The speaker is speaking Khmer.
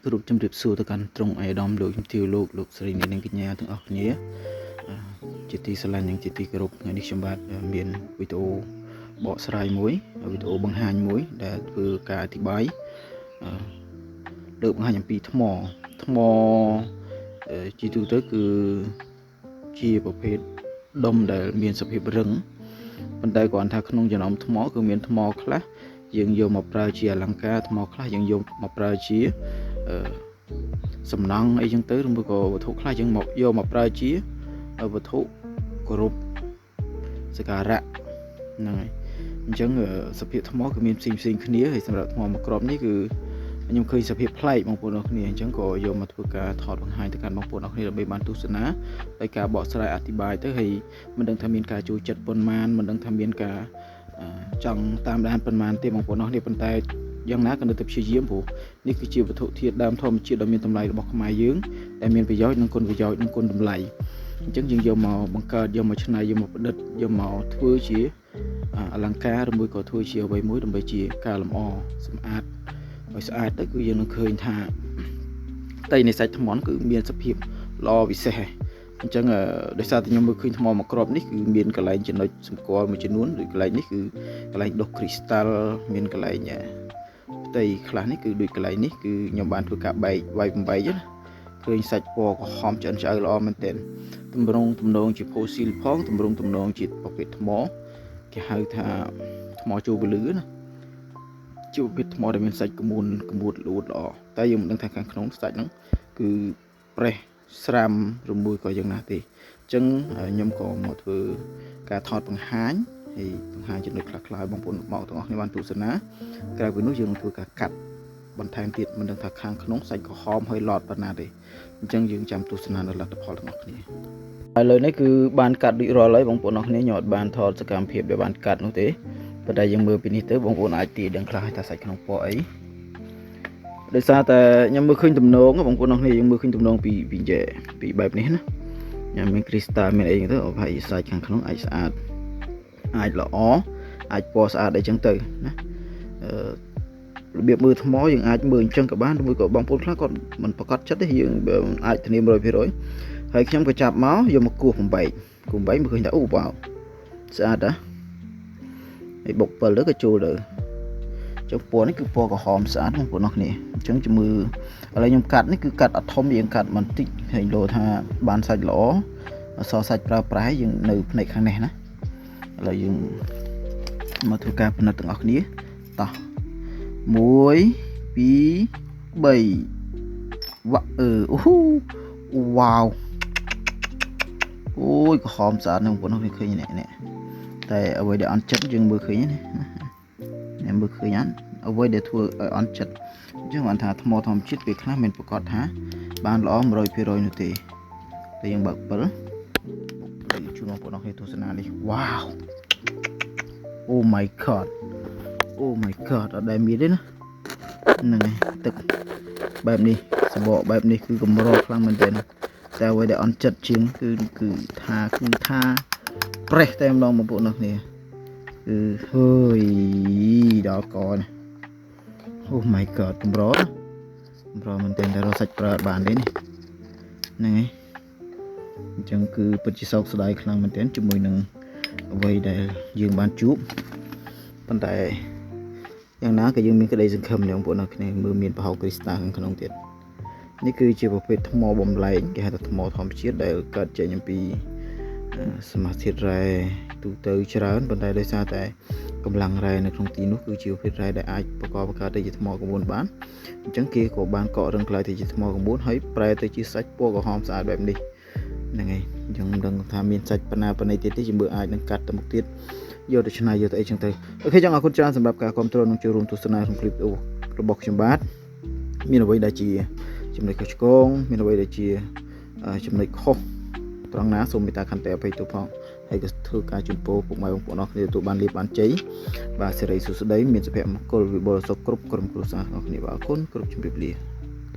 គ្រប់ជំរាបសួរទៅកាន់ត្រង់ឯកឧត្តមលោកជំទាវលោកលោកស្រីអ្នកនាងកញ្ញាទាំងអស់គ្នាជាទីស្រឡាញ់និងជាទីគោរពថ្ងៃនេះខ្ញុំបាទមានវីដេអូបកស្រាយមួយវីដេអូបង្ហាញមួយដែលធ្វើការអធិប្បាយលើកបង្ហាញអំពីថ្មថ្មជាទូទៅគឺជាប្រភេទដុំដែលមានសភាពរឹងប៉ុន្តែគ្រាន់ថាក្នុងចំណោមថ្មគឺមានថ្មខ្លះយើងយកមកប្រើជាអលង្ការថ្មខ្លះយើងយកមកប្រើជាសំណង់អីចឹងទៅឬមួយក៏វត្ថុខ្លះយើងមកយកមកប្រើជាវត្ថុគោរពសក្ការៈហ្នឹងហើយអញ្ចឹងសភាពថ្មគឺមានផ្សេងផ្សេងគ្នាហើយសម្រាប់ថ្មមួយគ្រាប់នេះគឺខ្ញុំឃើញសភាពប្លែកបងប្អូនអរគ្នាអញ្ចឹងក៏យកមកធ្វើការថតបង្ហាញទៅកាន់បងប្អូនអរគ្នាដើម្បីបានទស្សនាដោយការបកស្រាយអធិប្បាយទៅហើយមិនដឹងថាមានការចូលចិត្តប៉ុន្មានមិនដឹងថាមានការចង់តាមដានប៉ុន្មានទេបងប្អូនអរគ្នាប៉ុន្តែយ៉ាងណាក៏នៅតែព្យាយាមព្រោះនេះគឺជាវត្ថុធាតុដើមធម្មជាតិដ៏មានតម្លៃរបស់ខ្មែរយើងដែលមានប្រយោជន៍និងគុណប្រយោជន៍និងគុណតម្លៃអញ្ចឹងយើងយកមកបង្កើតយកមកច្នៃយកមកផ្ដិតយកមកធ្វើជាអលង្ការឬមួយក៏ធ្វើជាអ្វីមួយដើម្បីជាការលម្អសម្អាតឲ្យស្អាតទៅគឺយើងនឹងឃើញថាផ្ទៃនៃសាច់ថ្មគឺមានសភាពល្អពិសេសហើយអញ្ចឹងដោយសារតែខ្ញុំមើលឃើញថ្មមួយគ្រាប់នេះគឺមានកន្លែងចំណុចសម្គាល់មួយចំនួនដូចកន្លែងនេះគឺកន្លែងដុះគ្រីស្តាល់មានកន្លែងផ្ទៃខ្លះនេះគឺដូចកន្លែងនេះគឺខ្ញុំបានធ្វើការបែកវាយបំបែកណាឃើញសាច់ពណ៌ក្រហមឆ្អិនឆ្អៅល្អមែនទែនតម្រងទំនងជាផូស៊ីលផងតម្រងទំនងជាប្រភេទថ្មគេហៅថាថ្មចូលពលឺណាជាប្រភេទថ្មដែលមានសាច់ក្មួនក្មួតលួតល្អតែយើងមិនដឹងថាខាងក្នុងសាច់ហ្នឹងគឺប្រេះស្រាំឬមួយក៏យ៉ាងណាទេអញ្ចឹងខ្ញុំក៏មកធ្វើការថតបង្ហាញហើយបង្ហាញចំណុចខ្លះៗឲ្យបងប្អូនមកទាំងអស់គ្នាបានទស្សនាក្រៅពីនោះយើងនឹងធ្វើការកាត់បន្ថែមទៀតមិនដឹងថាខាងក្នុងសាច់ក្រហមហើយឡតប៉ុណ្ណាទេអញ្ចឹងយើងចាំទស្សនានៅលទ្ធផលទាំងអស់គ្នាហើយលើនេះគឺបានកាត់ដូចរាល់ហើយបងប្អូនអរគ្នាខ្ញុំអត់បានថតសកម្មភាពដែលបានកាត់នោះទេប៉ុន្តែយើងមើលពីនេះទៅបងប្អូនអាចទាយដឹងខ្លះថាសាច់ក្នុងពណ៌អីដោយសារតែខ្ញុំមើលឃើញទំនងបងប្អូនអរគ្នាយើងមើលឃើញទំនងពីពីពីបែបនេះណាខ្ញុំមានគ្រីស្តាល់មានអីទៅប្រហែលសាច់ខាងក្នុងអាចស្អាតអាចល្អអាចពណ៌ស្អាតអីចឹងទៅណាអឺរបៀបមើលថ្មយើងអាចមើលអញ្ចឹងក៏បានឬមួយក៏បងប្អូនខ្លះគាត់មិនប្រកាសចិត្តទេយើងអាចធានា100%ហើយខ្ញុំក៏ចាប់មកយកមកគោះបំបែកគោះបំបែកមើលឃើញថាអូវ៉ាវស្អាតណាហើយបុកពិលទៅក៏ចូលទៅចុះពណ៌នេះគឺពណ៌ក្រហមស្អាតបងប្អូនអរគ្នាអញ្ចឹងជំមើឥឡូវខ្ញុំកាត់នេះគឺកាត់អត់ធំយើងកាត់បន្តិចហើយលោថាបានសាច់ល្អអសសាច់ប្រើប្រាស់យើងនៅផ្នែកខាងនេះណាឥឡូវយើងមកធ្វើការពិនិត្យទាំងអស់គ្នាតោះ1 2 3វ៉ាអឺអូវ៉ាវអូយក្រហមស្អាតណាស់បងប្អូនឃើញនេះនេះតែអ្វីដែលអន់ចិត្តយើងមើលឃើញណានេះមើលឃើញអត់អ្វីដែលធ្វើឲ្យអន់ចិត្តអញ្ចឹងបានថាថ្មធម្មជាតិពេលខ្លះមិនប្រកាសថាបានល្អ100%នោះទេតែយើងបើកពិលជូនបងប្អូនអរគ្នាទស្សនានេះវ៉ាវ Oh my god Oh my god អត់ដែលមានទេណាហ្នឹងហើយទឹកបែបនេះសបកបែបនេះគឺកម្រខ្លាំងមែនទែនតែអ្វីដែលអន់ចិត្តជាងគឺគឺថាគឺថាប្រេះតែម្ដងបងប្អូនអរគ្នាគឺហើយដល់កនេះ Oh my god កម្រកម្រមែនទែនតែរកសាច់ប្រើអត់បានទេនេះហ្នឹងហើយអញ្ចឹងគឺពិតជាសោកស្ដាយខ្លាំងមែនទែនជាមួយនឹងអ្វីដែលយើងបានជួបប៉ុន្តែយ៉ាងណាក៏យើងមានក្តីសង្ឃឹមបងប្អូនអរគ្នាមើលមានប្រហោគ្រីស្តាល់ខាងក្នុងទៀតនេះគឺជាប្រភេទថ្មបំលែងគេហៅថាថ្មធម្មជាតិដែលកើតចេញអំពីសមាសធាតុរ៉ែទូទៅច្រើនប៉ុន្តែដោយសារតែកម្លាំងរ៉ែនៅក្នុងទីនោះគឺជាប្រភេទរ៉ែដែលអាចបង្កបង្កើតទៅជាថ្មក្បួនបានអញ្ចឹងគេក៏បានកករឹងក្លាយទៅជាថ្មក្បួនហើយប្រែទៅជាសាច់ពណ៌ក្រហមស្អាតបែបនេះហ្នឹងហើយអញ្ចឹងមិនដឹងថាមានសាច់ប៉ុណ្ណាប៉ុណ្ណីទៀតទេជំរឿអាចនឹងកាត់ទៅមុខទៀតយកទៅឆ្នៃយកទៅអីចឹងទៅOK ចឹងអរគុណច្រើនសម្រាប់ការគ្រប់គ្រងនិងចូលរួមទស្សនាក្នុងคลิปរបស់ខ្ញុំបាទមានអ្វីដែលជាចំណុចខុសឆ្គងមានអ្វីដែលជាចំណុចខុសត្រង់ណាសូមមេត្តាខន្តីអភ័យទោសផងហើយក៏ធ្វើការជូនពរពុកម៉ែបងប្អូនអរគ្នាទទួលបានលាភបានជ័យបាទសិរីសួស្តីមានសុភមង្គលវិបុលសុខគ្រប់ក្រុមគ្រួសារទាំងអស់គ្នាបាទអរគុណគ្រប់ជម្រាបលា។